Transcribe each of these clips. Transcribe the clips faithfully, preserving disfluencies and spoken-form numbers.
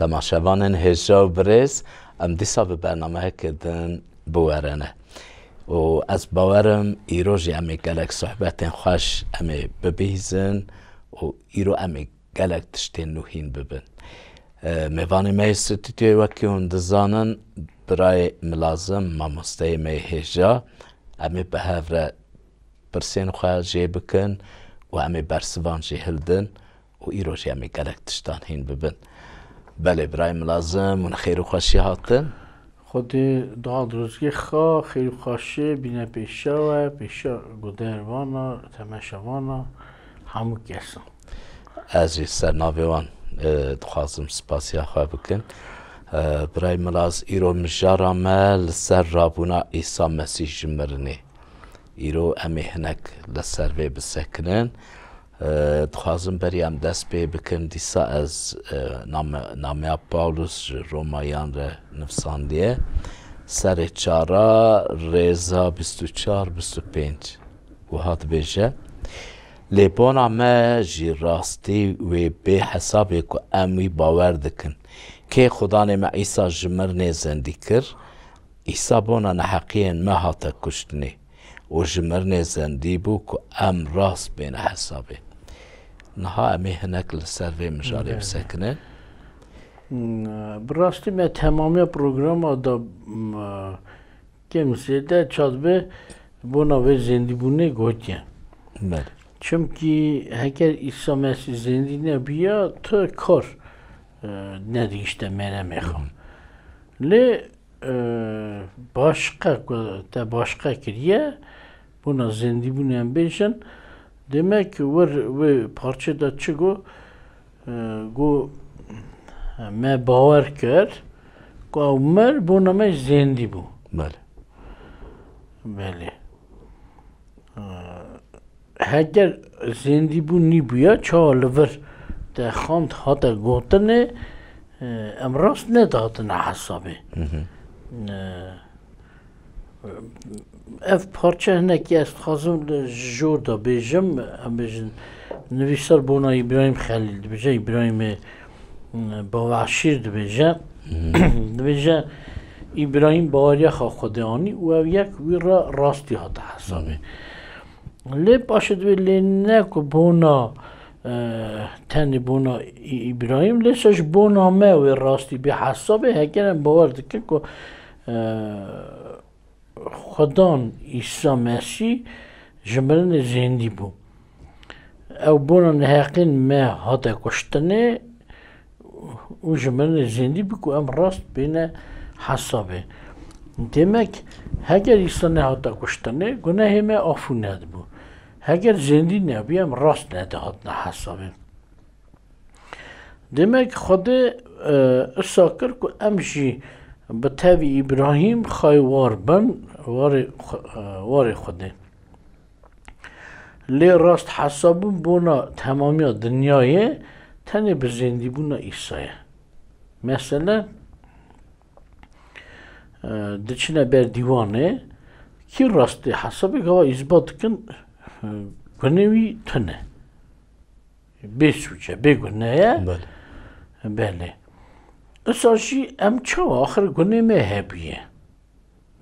Temaşevanên hêja û birêz, em dîsa bi bernameyeke din biwerene. Û ez bawerim îro jî em ê gelek sohbetên xweş em ê bibihîzin û îro em ê gelek tiştên nû hîn bibin. E, mêvanê me yê stûdyoyê, wekî hûn dizanin, birayê Milazim, mamosteyê me yê hêja, em ê bi hev re pirsên xwe jê bikin û em ê bersivan jê hildin û îro jî em ê gelek tiştan hîn bibin. Belê, birayê Milazim, hûn xêr û xweşî hatin. Xwedê dua dirozgê xa, xêr û xweşê bîne pêşa we, pêşa gudervana, temeşevana, hemû kesan. Ez jî ser navê wan, e, dixwazim spasiya xwe bikim. E, birayê Milaz, îro mijara me li ser rabûna Îsa Mesîh ji mirinê. Îro em ê hinek li ser vê bisekinin. E, dixwazim berî em dest pê bikin, dîsa ez, e, name-, nameya Pawlus ji Romayan re nivsandiye. Serê çara, rêza bîst û çar, bîst û pênc. Wiha dibêje, Lê bona me jî rastî wê bê hesabê ku em wî bawer dikin. Kê Xudanê me Îsa ji mirinê zindî kir, Îsa bona neheqiyên me hate kuştinê û ji mirinê zindî bû ku em rast bêne hesabê. Niha em ê hinek li ser vê mijarê Belê. bisekinin. Hmm, bi rastî me temamiya programa da, m, kêm zêde çaxbe bona vê zêndîbûnê gotiye. Belê. Çimkî heger Îsa Mesîh zêndî nebiya, tu kar, e, nedigişte meremê xwe. Hı hı. Lê, e, başqe ku te başqe kiriye, bona zêndîbûnê em bêjin, demek wir wê parçe de çi got, e, got, me bawer kir ku ew mir, bona me zêndî bû. Belê. Belê. E, heger zêndîbûn nîbûya, çawa li vir te xand hate gotinê, e, em rast nedihatine hesabê. Hı hı. E, Ev parçe hinekî ez dixwazim li ji jor de bêjim, em bêjin, nivîsar bona Îbrahîm Xelîl dibêje, Îbrahîmê, mm, Bavaşîr dibêje. Hmm. Dibêje, Îbrahîm baweriya xwe Xwedê anî û ew yek wî re rastî hate hesabê. Hmm. Lê paşê dibê, lê ne ku bona, e, tenê bona Î-, Îbrahîm, lê se ji bona me wê rastî bê hesabê, heger em bawer dikin ku, e, Xudan Îsa Mesîh ji mirinê zêndî bû. Ew bona neheqên me hate kuştinê û ji mirinê zêndî bû ku em rast bêne hesabê. Demek, heger Îsa nehata kuştinê, gunehê me afû nedibû. Heger zêndî nebû, em rast nedihatine hesabê. Demek Xwedê, e, isa kir ku em jî bi tevî Îbrahîm xayê war bin, warê xwe-, e, warê Xwedê. Lê rast hesabûn bona temamiya dinyayê tenê bi zêndîbûna Îsa ye. Mesele, e, diçine ber dîwanê, kî rastê hesabê gava îsbat dikin, e, gunê wî tune. Bê sûc e, bê gune ye. Belê. Belê. Isa jî em çawa axir gunê me hebûye.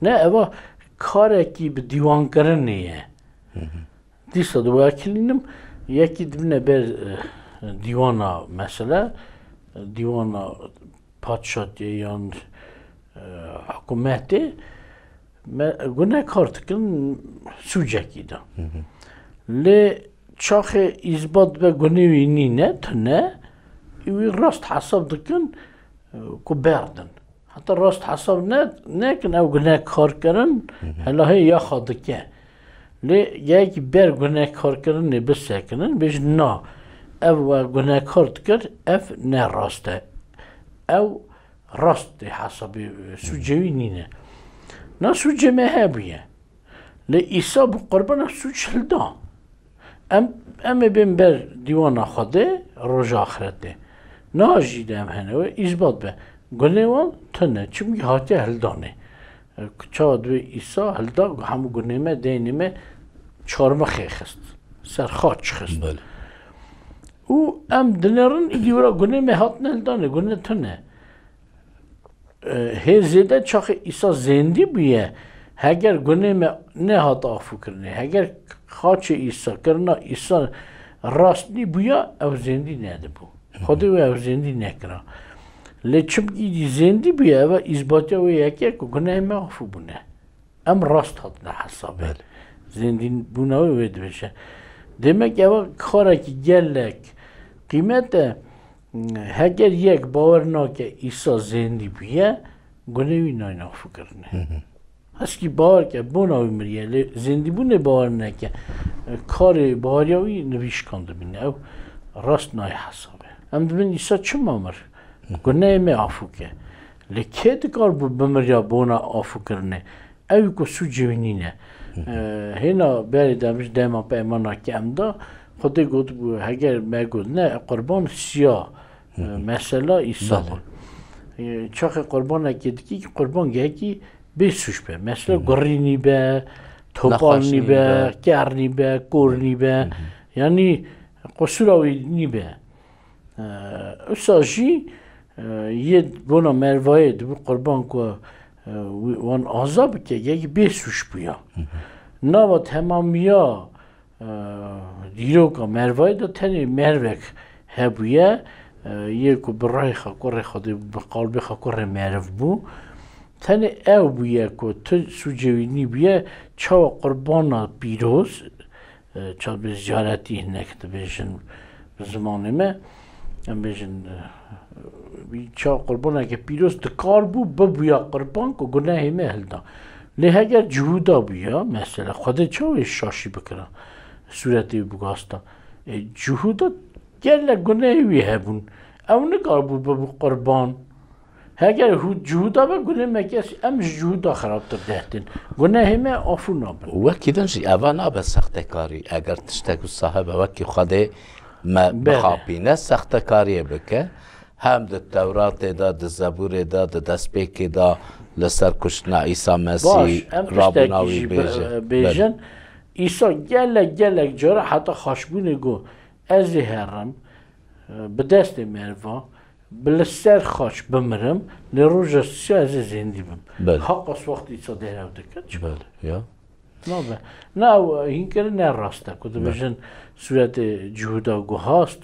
Ne, eva karekî bi dîwankirinê ye. Hı hı. Dîsa diwekilînim, yekî dibine ber, e, dîwana, mesela, dîwana padşatiyê yan, e, hikûmetê, me, gunekar dikin sûcekî de. Hı hı. Lê çaxê îsbat be gunê wî nîne, tune, wî rast hesab dikin, e, ku berdin. Heta rast hesab ne, nekin ew gunekar kirin, Hı hı. helahê yaxa dike. Lê yekî ber gunekar kirinê bisekinin, bêjin na, ev we gunekar dikir, ev ne rast e. Ew rast tê hesabê, e, sûcê wî nîne. Na sûcê me hebûye. Lê Îsa bi qurbana sûc hilda. Em, em ê bên ber dîwana Xwedê roja axretê. Niha jî de em hene wê îsbat be. Gunê wan tune, çimkî hatiye hildanê. E, çawa dibê Îsa hilda, hemû gunê me, deynê me çarmixê xist. Ser xaç xist. Belê. Û em dinêrin, îdî wira gunê me hatine hildanê, gune tune. E, hê zêde çaxê Îsa zêndî bûye, heger gunê me nehate afûkirinê, heger xaçê Îsa, kirina Îsa rast nîbûya, ew zêndî nedibû. Xwedê wê ew zêndî nekira. Lê çimkî îdî zêndî bûye, ev e îsbatiya wê yekê ku gunehê me afû bûne. Em rast hatine hesabê. Belê. Zêndîbûna wê wê dibêje. Demek ev e karekî gelek qîmet e. Heger yek bawer nake Îsa zêndî bûye, gunê wî nayne afûkirinê. Hı hı. Heskî bawer ke bona wî miriye, lê zêndîbûnê bawer neke, karê baweriya wî nivîşkan dibîne. Ew rast nayê hesabê. Em dibin Îsa çima mir? Gunehê me afû ke. Lê kê dikar bû bimiriya bona afûkirinê? Ew ku sûcê wî nîne. Hı hı. E, hêna berê de em ji dema peymana ke em da, Xwedê gotibû, heger me got ne, qurban siya, e, mesela Îsa bû. E, çaxê qurbanekê dikî ki qurban gehekî bê sûc be. Mesela gurî nîbe, topal nîbe, ker nîbe, kor nîbe. Yanî qusura wî nîbe. E, usa jî, e, yê bona mervayê dibû qurban ku, e, wî, wan aza bike, yekî bê sûc bûya. Nava temamiya, e, dîroka mervayê de tenê mervek hebûye, e, yê ku bi rayê xwe kurê Xwedê, bi qalbê xwe kurê meriv bû. Tenê ew bûye ku tu sûcê wî nîbûye, çawa qurbana pîroz, e, çawa bi ziyaretî hinek dibêjin bi zimanê me, em bêjin, e, wî çawa qurbaneke pîroz dikar bû, bibûya qurban ku gunehê me hilda. Lê heger Cihûda bûya, mesela, Xwedê çawa wê şaşî bikira, sûretê wî bigasta? E, Cihûda gelek gunehê wî hebûn. Ew nikarbû bibû qurban. Heger hû-, Cihûda be gunê me kes, em ji Cihûda xirabtir dehtin. Gunehê me afû nabin. Wekî din jî eva nabe sextekarî. Eger tiştek wisa hebe wekî Xwedê me Belê. bixapîne, sextekariyê bike. Hem di Tewratê de, di Zebûrê de, di destpêkê de li ser kuştina Îsa Mesîh, Baş, em rabûna tiştekî wî jî be-, bêje. bêjin. Belê. Îsa gelek, gelek cara heta xaçbûnê got, ez ê herim, e, bi destê meriva, bi li ser xaç bimirim, lê roja sisiya ez ê zêndî bim. Belê. Haqas wextî Îsa derew dike, çi Belê, ya. Nabe. Na, ew, e, hînkirine rast e, ku Belê. dibêjin sûretê Cihûda guhast.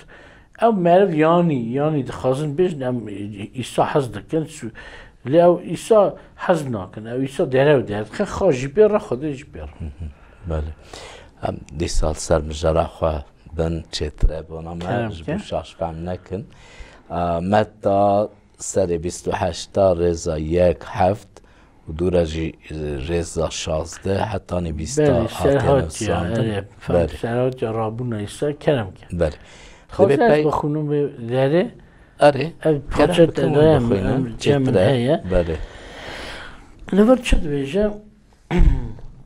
Ew meriv yanî, yanî dixwazin bêjin, em, e, Îsa hez dikin, su-, lê ew Îsa hez nakin, ew Îsa derew derdixin, xaç jî pê re, Xwedê jî pê re. Hı hı. Belê. Em dîsa li ser mijara xwe bin çêtir e bona me, Kerem ji bo ke. şaş fehm nekin. A, Metta serê bîst û heşta rêza yek heft û dû re jî, e, rêza şazdeh hetanî bîsta Belê, hatiye serhatiya, nivîsandin. erê, fem Belê. serhatiya rabûna Îsa kerem ke. Belê. Xwest Dibê ez pey bixwînim vê derê. Erê, Ev kerem parça bikin, te hûn dayem, bixwînin, em, cem çêtir e. heye. Belê. Li vir çi dibêje?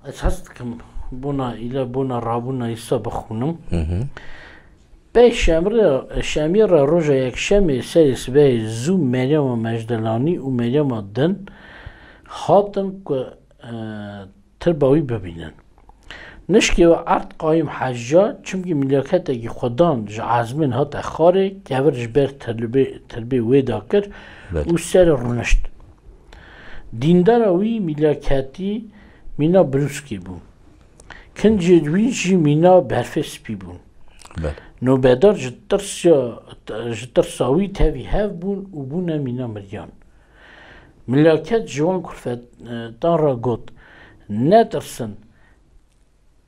Ez hez dikim bona île, bona rabûna Îsa bixwînim. Hı hı. Pey şemre, şemî re roja yekşemê serê sibehê zû Meryema Mejdelanî û Meryema din hatin ku, e, tirba wî bibînin. Nişkê we erd qayim hecca, çimkî mîlaketekî Xudan ji ezmên hate xarê, kevir ji ber tirbê, tirbê wê da kir Belê. û serê rûnişt. Dîndara wî mîlaketî mîna birûskê bû. Kincê wî jî mîna berfê spî bûn. Belê. Nobedar ji tirsa, ji tirsa wî tevî hev bûn û bûne mîna miriyan. Milaket ji wan kulfetan re got, Netirsin,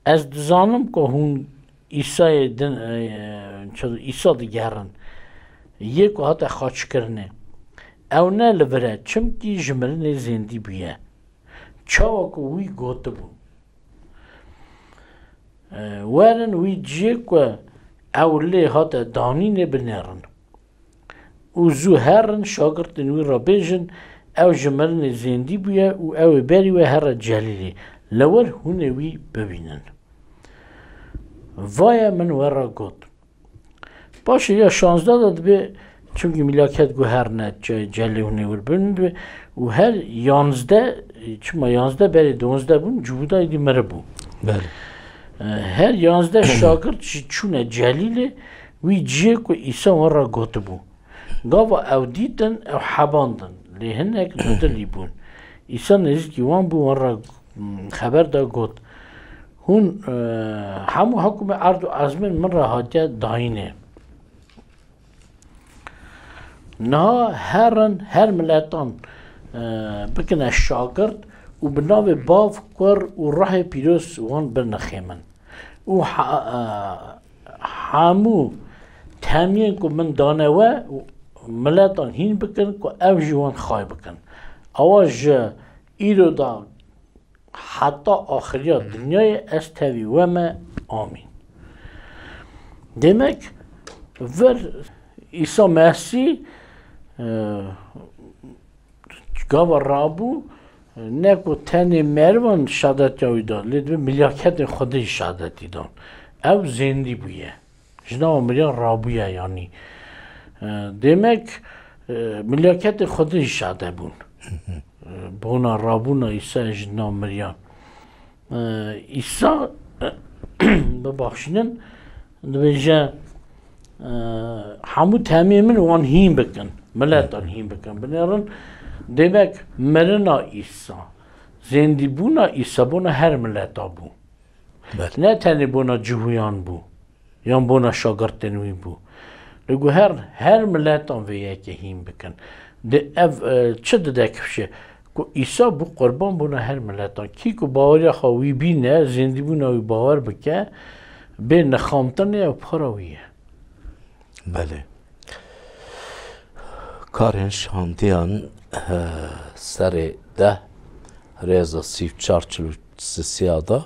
ez dizanim ku hûn Îsayê din, e, çi, Îsa digerin, yê ku hate xaçkirinê. Ew ne li vir e, çimkî ji mirinê zêndî bûye. Çawa ku wî gotibû, e, Werin wî ciyê ku ew lê hate danînê binêrin. Û zû herin şagirtên wî re bêjin, Ew ji mirinê zêndî bûye û ew ê berî we here Celîlê, li wir hûn ê wî bibînin. Vaye min we re got. Paşê ya şazdeh de dibê, çimkî mîlaket got herine, ce-, Celîlê hûn ê wir bibînin dibê, û her yanzdeh, çima yanzdeh berê duwazdeh bûn, Cihûda êdî miribû. Belê. E, her yanzdeh şagirt jî çûne Celîlê, wî ciyê ku Îsa wan re gotibû. Gava ew dîtin, ew hebandin. Lê hinek dudilî bûn. Îsa nêzîkî wan bû, wan re, mm, xeber da, got, Hûn, e, hemû hukmê erd û ezmên min re hatiye dayînê. Niha herin her miletan, e, bikine şagirt û bi navê Bav, Kur û Ruhê Pîroz wan binixêmin. Û ha-, e, hemû temiyên ku min dane we, miletan hîn bikin ku ew jî wan xay bikin. Awa ji îro da heta axiriya dinyayê ez tevî we me. Amîn. Demek vir Îsa Mesîh, e, gava rabû, ne ku tenê merivan şadetiya wî da, lê divê milyaketên Xwedê jî şadetî dan. Ew zêndî bûye. Ji nava miriyan rabûye, yanî, e, demek, e, milyaketên Xwedê jî şade bûn. E, bona rabûna Îsayê ji nav miriyan. E, Îsa, bibaxşînin, dibêje, e, hemû temiyê min wan hîn bikin, miletan hîn bikin, binêrin. Demek mirina Îsa, zêndîbûna Îsa bona her mileta bû. Belê. Ne tenê bona Cihûyan bû, yan bona şagirtên wî bû. Lê ku her, her miletan vê yekê hîn bikin. Di ev, e, çi dide kifşê? Ku Îsa bû qurban bona her miletan. Kî ku baweriya xwe wî bîne, zêndîbûna wî bawer bike, bê nixamtinê ew para wî ye. Belê. Karên şandiyan, eh, serê deh, rêza sî û çar, çil û sisiya da,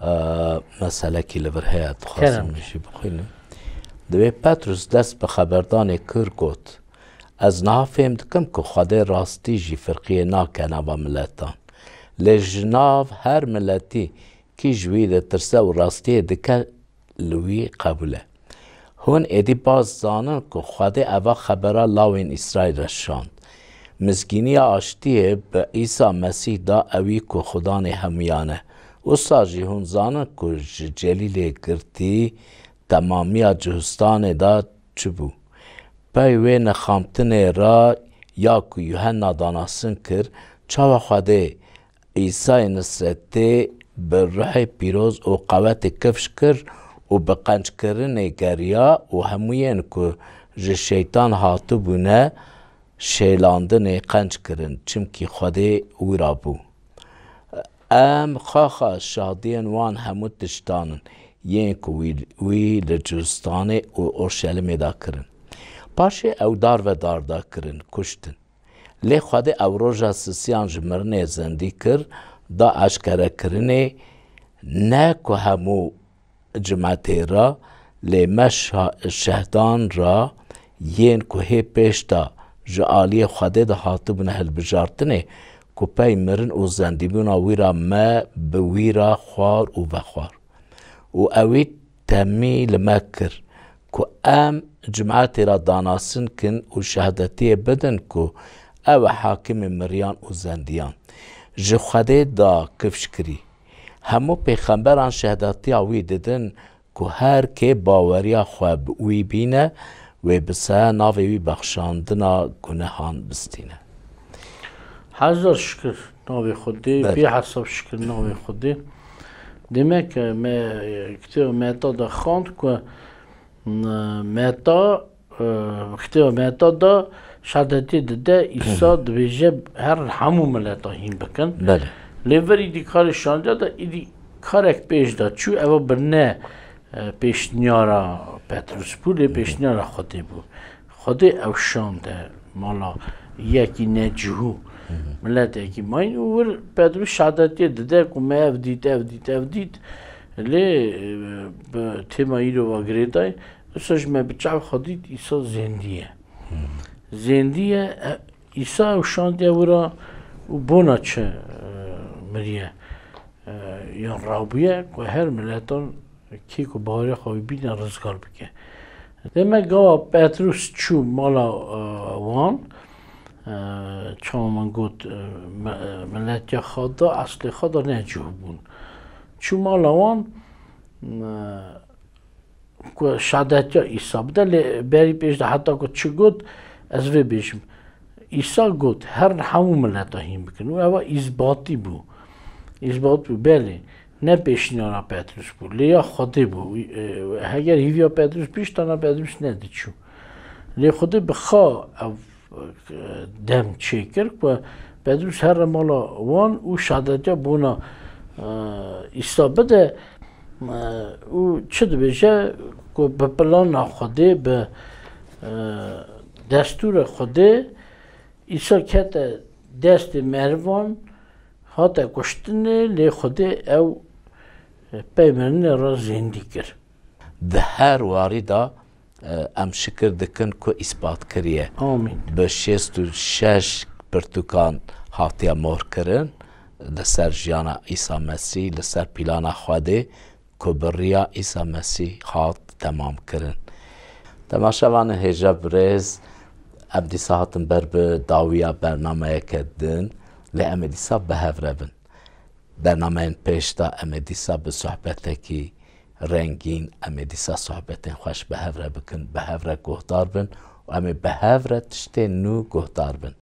eh, meselekî li vir heye, dixwazim Kerem. min jî bixwînim. Divê Petrus dest bi xeberdanê kir, got, Ez niha fêm dikim ku Xwedê rastî jî firqiyê nake nava miletan. Lê ji nav her miletî kî ji wî ditirse û rastiyê dike, li wî qebûl e. Hûn êdî baş zanin ku Xwedê eva xebera lawên Îsraîl re şand. Mizgîniya aştiyê bi Îsa Mesîh da, ewî ku Xudanê hemûyan e. Wisa jî hûn zanin ku ji Celîlê girtî temamiya Cihûstanê de çi bû. Pey wê nexamtinê re ya ku Yuhenna danasin kir, çawa Xwedê Îsayê Nisretê bi ruhê pîroz û qewetê kifş kir û bi qenckirinê geriya û hemûyên ku ji şeytan hatibûne şêlandinê qenc kirin, çimkî Xwedê wî ra bû. Em xaxa şadiyên wan hemû tiştan in, yên ku wî, wî li Cûstanê û Orşelimê de kirin. Paşê ew darve dar da kirin, kuştin. Lê Xwedê ew roja sisiyan ji mirinê zindî kir, da eşkerekirinê ne ku hemû cimetê re, lê me şa-, şehdan re, yên ku hê pêş de ji aliyê Xwedê de hatibûne hilbijartinê, ku pey mirin û zendîbûna wî re me bi wî re xwar û vexwar. Û ewî temî li me kir ku em cimetê re danasin kin û şehadetiyê bidin ku ew e hakimê miriyan û zendiyan. Ji Xwedê da kifş kirî. Hemû pêxemberan şehadetiya wî didin ku her kê baweriya xwe bi wî bîne, wê bi saya navê wî bexşandina gunehan bistîne. Hezar şikir navê Xwedê, Belê. bê hesab şikir navê Xwedê. Demek, e, me, e, kitêba Meta de xwend ku, m, Meta, e, kitêba Meta de şehadetê dide, Îsa dibêje her hemû mileta hîn bikin. Belê. Lê vir îdî karê şandiya de îdî karek pêş de çû, eva bi ne, e, pêşniyara Petrus bû, lê pêşniyara Xwedê bû. Xwedê ew şande mala yekî necihû, miletekî mayîn û wir Petrus şehadetiyê dide ku me ev dît, ev dît, ev dît. Lê, e, bi têma îro ve girêdayî, wisa ji me bi çav xwe dît, Îsa zêndî ye. Zêndî ye, e, Îsa ew şandiye wira û bona çi, e, miriye, e, yan rabûye ku her miletan kê ku baweriya xwe wî bîne rizgar bike. Demek gava Petrus çû mala, e, wan, e, çawa min got, e, me-, e, miletiya xwe da, eslê xwe da necihû bûn. Çû mala wan, e, ku şadetiya Îsa bide, lê berî pêş de heta ku çi got, ez vê bêjim. Îsa got, herin hemû mileta hîn bikin. Û ewa îzbatî bû. Îzbat bû, belê. Ne pêşniyara Petrus bû. Lê ya Xwedê bû. E, heger hîviya Petrus bî, ji tana Petrus nediçû. Lê Xwedê bi xwe ev, e, dem çêkir ku Petrus here mala wan û şehadetiya bona, e, Îsa bide, e, û çi dibêje ku bi plana Xwedê, bi, e, destûra Xwedê Îsa kete destê merivan, hate kuştinê, lê Xwedê ew pey mirinê re zêndî kir. Di her warî de, e, em şikir dikin ku îspat kiriye. Amîn. Bi şêst û şeş pirtûkan hatiye mor kirin li ser jiyana Îsa Mesîh, li ser plana Xwedê ku bi riya Îsa Mesîh hat temam kirin. Temaşevanên hêja birêz, em dîsa hatin ber bi dawiya bernameyeke din, lê em ê dîsa bi hev re bin. Bernameyên pêş de em ê dîsa bi sohbetekî rengîn, em ê dîsa sohbetên xweş bi hev re bikin, bi hev re guhdar bin û em ê bi hev re tiştên nû guhdar bin.